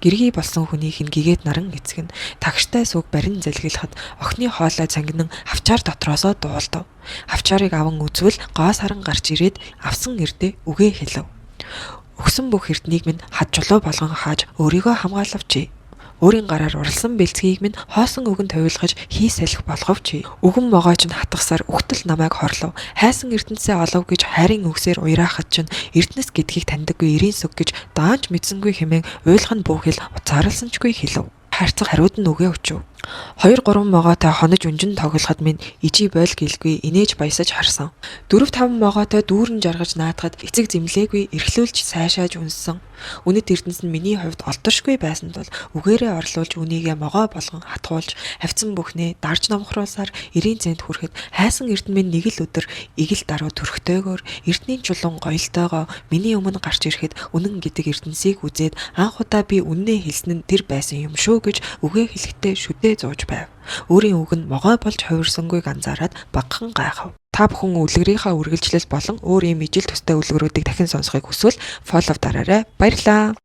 Гэргий болсон хүнийх нь гэгээд наран эцэг нь тагштай сүг барин залгийлахад охины хоолой цангинан авчаар дотроосоо дуулдав. Авчаарыг аван үзвэл гоо саран гарч ирээд авсан эрдээ үгээ хэлэв. Өгсөн бүх эрднийг минь хад чулуу болгон хааж өөрийгөө хамгаалавчээ. Өөрийн гараар уралсан бэлцгийг минь хоосон үгэн тавиулгаж хий салхи болговч. Үгэн могойч нь хатгасаар үхтэл намайг хорлов. Хайсан эрдэнэсээ олов гэж хайрын үгсээр уяраахад чинь эрдэнэс гэдгийг таньдаггүй эрийн сүг гэж даанч мэдсэнгүй хэмээн уйлах нь бүүхэл уцаарласанчгүй хэлв. Харцаг хариуд нь үгээ өчөв. 2 3 могойтой хонож үнжин тоглоход минь ижий бойл гэлгүй инээж баясаж харсан. 4 5 могойтой дүүрэн жаргаж наадахад эцэг зэмлээгүй эрхлүүлж сайшааж үнссэн. Үнэт эрдэнэс нь миний хувьд олдоршгүй байсан тул үгээрээ орлуулж үнийгээ могой болгон хатгуулж хавцсан бүхнээ дарж номхруулсаар эрийн цэнт хүрэхэд хайсан эрдэнэ минь нэг л өдөр игэл даруй төрхтэйгөөр эрдэнийн чулуун гоёлтойгоо миний өмнө гарч ирэхэд үнэн гэдэг эрдэнэсийг үзээд анх удаа би үннээ хэлсэн нь тэр байсан юм шүү гэж үгээ хэлэхдээ шүдээ зууж байв. Өөрийн үг нь могой болж хувирсангүйг анзаараад багахан гайхав. Та бүхэн үлгэрийнхаа үргэлжлэл болон өөр ийм ижил төстэй үлгэрүүдийг дахин сонсохыг хүсвэл follow дараарай. Баярлалаа.